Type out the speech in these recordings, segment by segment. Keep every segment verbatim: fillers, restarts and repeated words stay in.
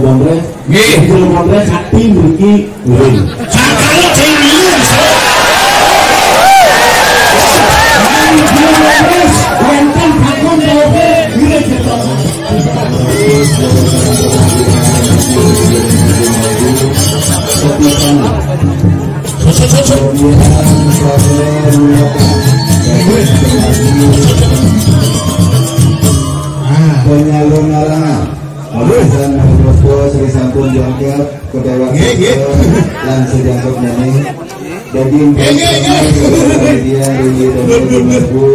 Kongres. Nggih. Kongres sakti mriki. Sakala sing milu. Wonten bakon kongres. Penyalur larangan. Aduh, dan Sri sampun jongkep, kedawa. Nggih, nggih. Langsung jongkep nyanyi. Daging. Nggih, nggih, nggih. Dia, dia, dia, dia, dia, dia,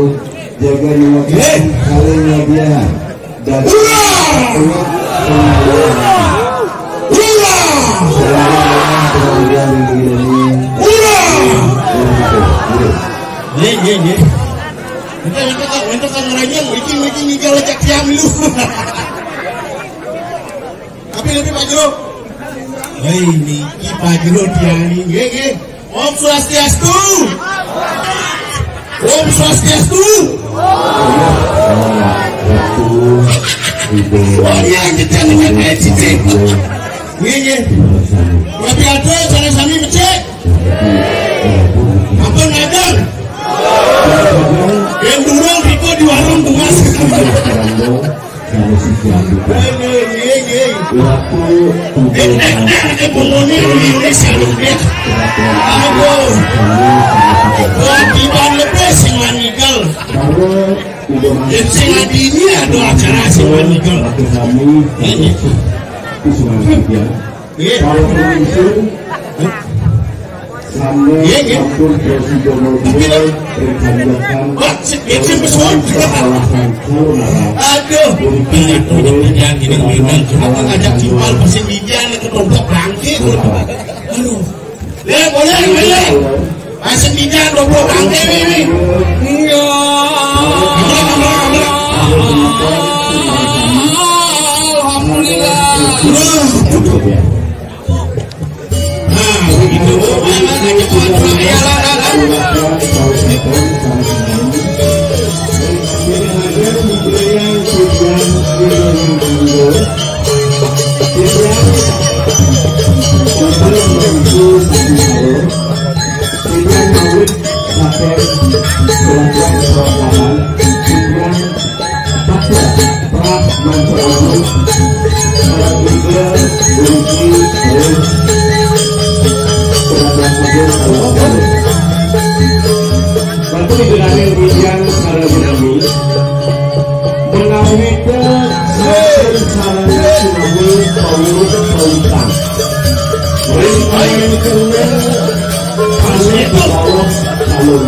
jaga nyawa. Nggih. Kalinya dia. Hurrah! Hurrah! Hurrah! Hurrah! Nggih, nggih, nggih. Ente, ente, Kak, ente, Kak, ngeranyang, iki, iki, iki, lecek siam lu. Tapi, tapi, Pak Jero. Hei, niki Pak Jero tiang, nggih, nggih. Om Swastiastu. Om Swastiastu. Oh iya, kita dengan cicing. Nggih, nggih. Tapi ada cara sami becik. Ampun ngajar. Yang durung riko di warung bungas. Nggih, nggih, nggih, nggih. Waktu eh, eh, eh, eh, penguni di Indonesia lu, ya. Aduh. Kewajiban lebih sing manikel. Dan sing adini ada acara sing manikel. Ini. Iya. Kalau itu Iya, iya. Tapi, Pak, sing, sing pesuwun. Aduh, pidato yang ini ngundang, kenapa ngajak timpal, pas sing bijan, ketoprak bangke, aduh. Ya, boleh, boleh. Pas sing bijan, ketoprak bangke, ini. Iya. Alhamdulillah. Nah, begitu. Anak ngajak kontrak, ya, lah, lah, lah. Tapi dengan yang demikian, para jemaat, menawi ke sampun sarana sinami pawurut pawutan. Ring ayin kena pamit bawah kalung.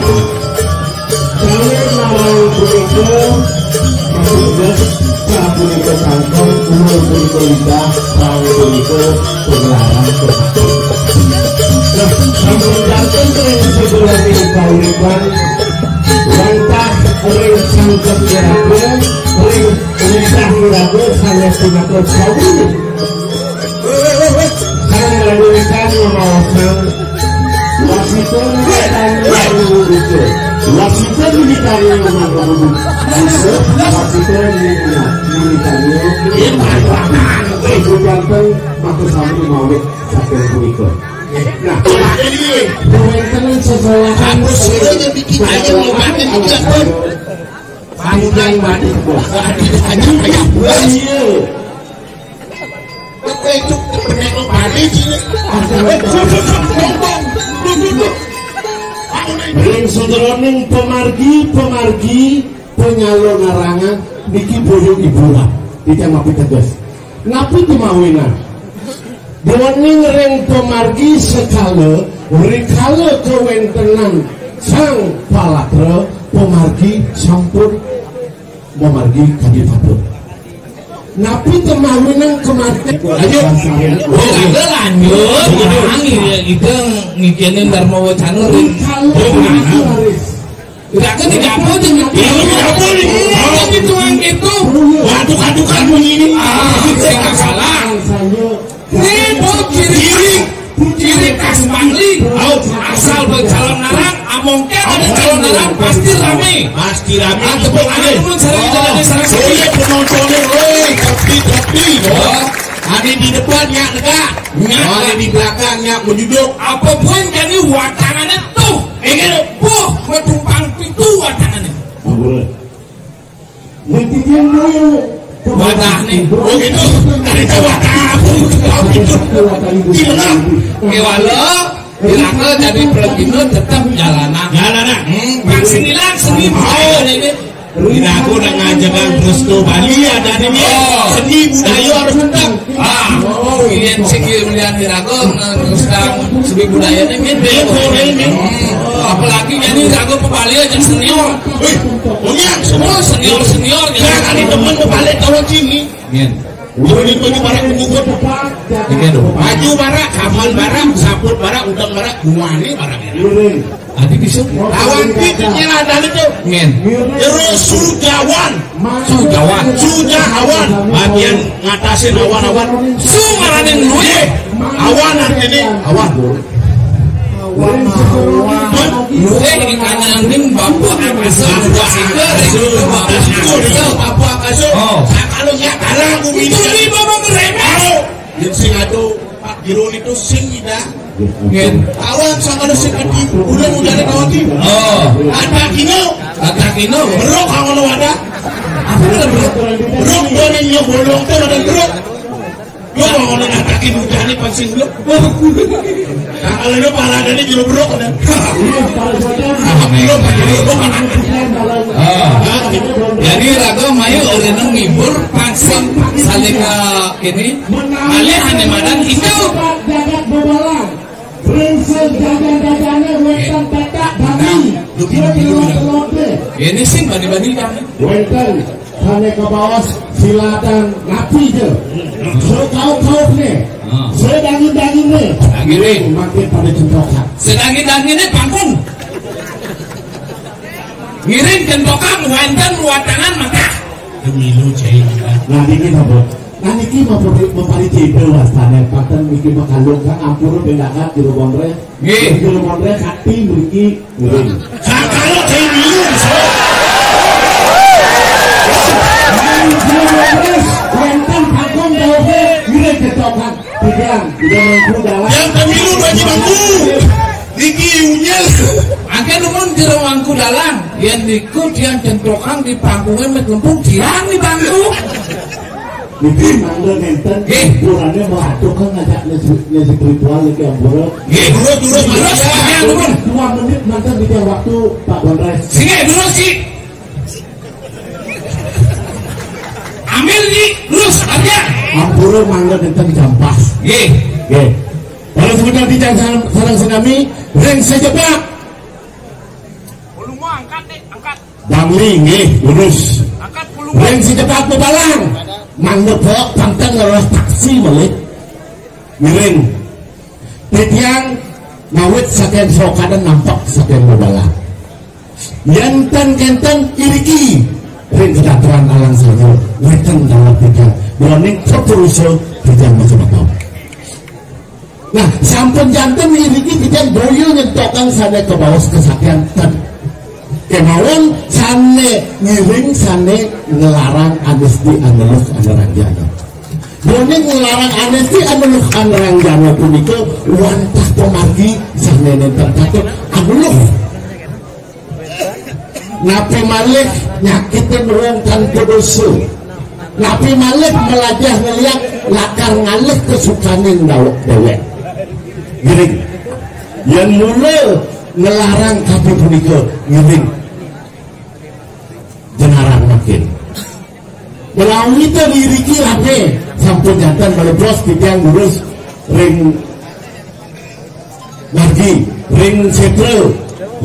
Kawin marang punika, maksudnya, sapunika sangkon, umur punika limbah, rang punika penglarang. Nah, sampun janten ring sebelah ring kauripan, wantah ring sangkep iraga, ring lidah iraga, sanés pinaka kawi. Wéh, wéh, wéh, wéh. Sang Ratu Ikan ngamaosang, wasita nitani nganggo buka. Wasita nitani nganggo buka. Wasita nitani nganggo buka. Ibu janten maka sami mawit saking punika. Nah, wénten sesolahan. Aku sudah bikin aja mau makan di dapur. Panjang mati. Aduh, aduh, aduh. Iya. Ring sajeroning pemargi-pemargi penyalur larangan niki boyo iburan. Iki mapiteges. Napi kemawinang? Dening ring pemargi sekala, rikala kawéntenan sang palatra, pemargi sampun mamargi kadi patut. Napi kemawinang kemati? Ayo. Oh, ada lanjut. Nang, iya, kita ngikinin Dharma Wacana. Kalau itu harus. Tidak, kan tidak apa aja, Mas. Iya, tidak apa nih. Kalau gitu, kan gitu. Wah, tukar-tukar bunyi ini. Ah, saya nggak salah. Saya Ini bau ciri, ciri, ciri khas Bangli. Au, asal bercalon narang, amongke ada calon narang, pasti rame. Pasti rame. Ah, tepuk tangan dulu, sareng kita dari sareng. Oh, iya, penontonnya, woi, tapi, tapi, oh. Ane di depan nyak negak, nyak ane di belakang nyak menjuduk. Apa buin jani watangannya tuh? Ingat, buh, metumpang pitu watangannya. Wadah nih, oh gitu. Dari tahu wadah apa? Di mana? Kewala, bilangnya jadi pelebihnya tetap jalanan. Jalanan. Hmm, vaksin hilang seni budaya ini. Ini aku udah ngajakan terus tuh Bali ya, dan ini seni budaya harus tetap. Ah, oh, iya, sing lihat di rago, nah, terus terang seni budaya ini gitu. Iya, boleh, nih. Hmm, apalagi jadi rago pebali aja senior. Wih, punya semua senior senior. Jangan di teman pebali tahun sini. Iya. Udah di baju barak, baju barak, kapan barak, saput barak, udang barak, muani barak. Adi bisa. Lawan pitiknya ada itu. Ngen. Terus sujawan. Sujawan. Sujawan. Bagian ngatasin awan-awan. Su ngaranin luye. Awan artinya awan. Luye ikan angin bambu akasa. Bambu akasa. Oh. Kalau ya kalah bumi itu di bawah kereta. Yang sing ado Pak Giro itu sing ida. Ngen. Awan sama ada sing keti. Udah udah ada kawati. Oh. Ada kino. Ada kino. Berok kamu lo ada. Apa itu berok? Berok boleh nyok bolong tuh ada berok. Lo mau ngomong ada kino jadi pasti lo. Nah, kalau lo parah ada nih jero berok ada. Lo pakai berok mana? Ah. Jadi raga mayu orang ngibur vaksin saling eh, ini. Alih ane madan hijau. Jagat Bobalang. Prinsip jajan-jajannya wénten petak bani. Dia telur-telurnya. Ini sih bani-bani kan. Wénten, sane kebaos siladan napi je. Sekaup-kaupnya. Ah. Sedangin-danginnya. Dangin nih. Makin pada cemprokan. Sedangin-danginnya pangkung. Ngiring kentokan wénten watangan mata. Pemilu cai kita. Nah, niki napa? Nah, niki mapari, mapari cedha wastane. Paten niki makalung kan ampura pendakan jero konre. Nggih. Jero konre kati mriki ngiring. Sakala cai milu. Nang jero konre wénten kakung dawuhe ngiring kentokan. Tiang, tiang mangku dalang. Yang pemilu bagi mangku. Niki unyil. Angke numun jero mangku dalang. Yen niku tiang cemprokan di pangkunge met lempung tiang di bangku. Niki mangga nenten. Nggih. Purane mau aduh kan ngajak nesi, nesi ritual niki ampura. Nggih, durus, durus, durus. Tiang numun. Dua menit manten di tiang waktu Pak Bonres. Sini, durus, Ki. Ambil, Ki. Durus, artinya. Ampura mangga nenten jam pas. Nggih. Nggih. Kalau sebentar di sareng, sareng senami, ring sejepak. Volume angkat, Dik, angkat. Bangli, nggih, lurus. Angkat volume. Ring sejepak bebalang. Mangga pok, pantang ngeloh taksi malih. Ngiring. Titiang ngawit saking Sokaden nampak saking bebalang. Yen ten kenten iriki ring kedatangan alang saya, wénten dawet titiang. Broning kepurusa titiang macam apa. Nah, sampun janten iriki titiang boyo nyentokang sane kebaos kesaktian ten. Kemawon sane ngiring sane ngelarang anesti aneluk aneranjana. Broning ngelarang anesti aneluk aneranjana punika wantah pemargi sane nenten katut aneluk. Napi malih nyakitin wong tanpa dosa. Napi malih melajah ngeliat lakar ngalih kesukaning dawek dewek. Ngiring. Yen mula ngelarang kati punika ngiring. Jenarang makin. Menawi ten iriki rame sampun janten malebos titiang ngurus ring margi, ring setra,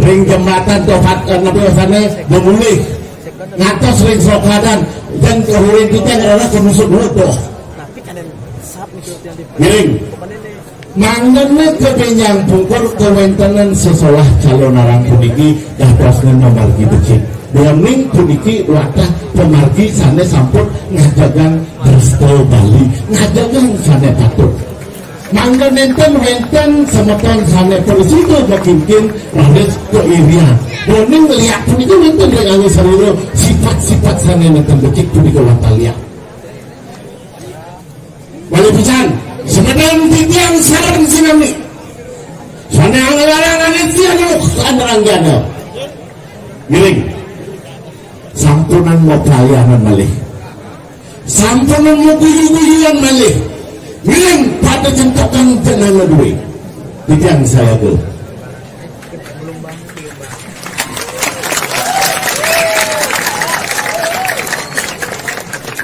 ring jembatan topat eh, nabi wasane memulih ngantos ring Sokadan dan kehurin titiang adalah kemusut doh. Ngiring. Mangdene kepenyang pungkur kewéntenan sesolah calonarang puniki dados ngemargi becik. Dening puniki wadah pemargi sane sampun ngajagang dresta Bali, ngajagang sane patut. Mangga nenten wénten semeton sane prasida kekinkin raris keirian. Dening liak puniki wénten ring angin sarira sifat-sifat sane nenten becik punika wantah liak. Malih pisan, semeton titiang sareng sinami. Sané anggaran anu tianuk kanerangjana. Ngiring. Sampunang mapelayanan malih. Sampunang maguyu-guyuan malih. Ngiring pada jentokan jenengan duwe. Titiang sayaga.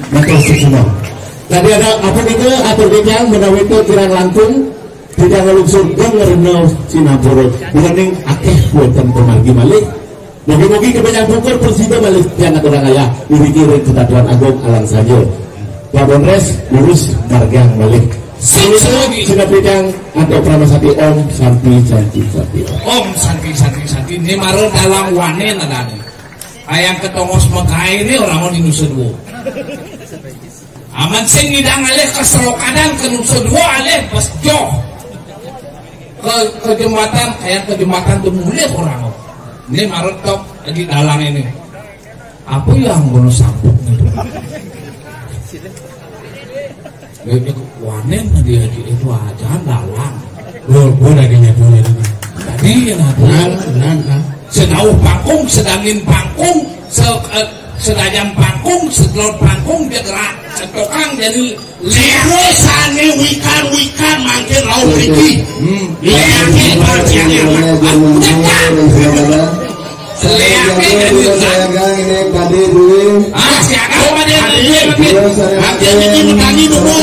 Matur suksma. Tadi ada apa nika atur titiang menawi kirang langkung titiang ngalungsur geng rena sinampura. Bukaning akeh wonten pamargi malih. Mugi-mugi kepanjang pungkur prasida malih titiang aturang ayah. Iriki ring kesatuan agung alang saja. Pak Bonres lurus margiang malih. Sip, sip. Sinampura titiang antuk parama santi Om Santi Santi Santi Om. Om Santi Santi Santi. Ini mara dalang wane nadane. Ayang ketongos megai ini orang mau dinusun bu. Aman sing ngidang alih ke selokadan ke nusun dua alih bes joh. Ke, ke jembatan, ayang ke jembatan tuh mulih orang. Ini marut tok lagi dalang ini. Apa yang ngono sampuk nih? Dia wanen dia itu aja dalang. Lho, gua lagi nyatunya ini. Tadi yang aku Nan, nan, nan. Sedauh pangkung, sedangin pangkung, se eh, sedajam pangkung, setelot pangkung dia gerak. Setokang jadi leak. Terus ane wikan-wikan mangkin rauh riki. Hmm. Leak, leak, leak, leak. Aku tetap. Seleake jadi sayagang ini padi duwe. Ah, siaga padi duwe, padi. Dua sayaga. Nanti ini petani dulu,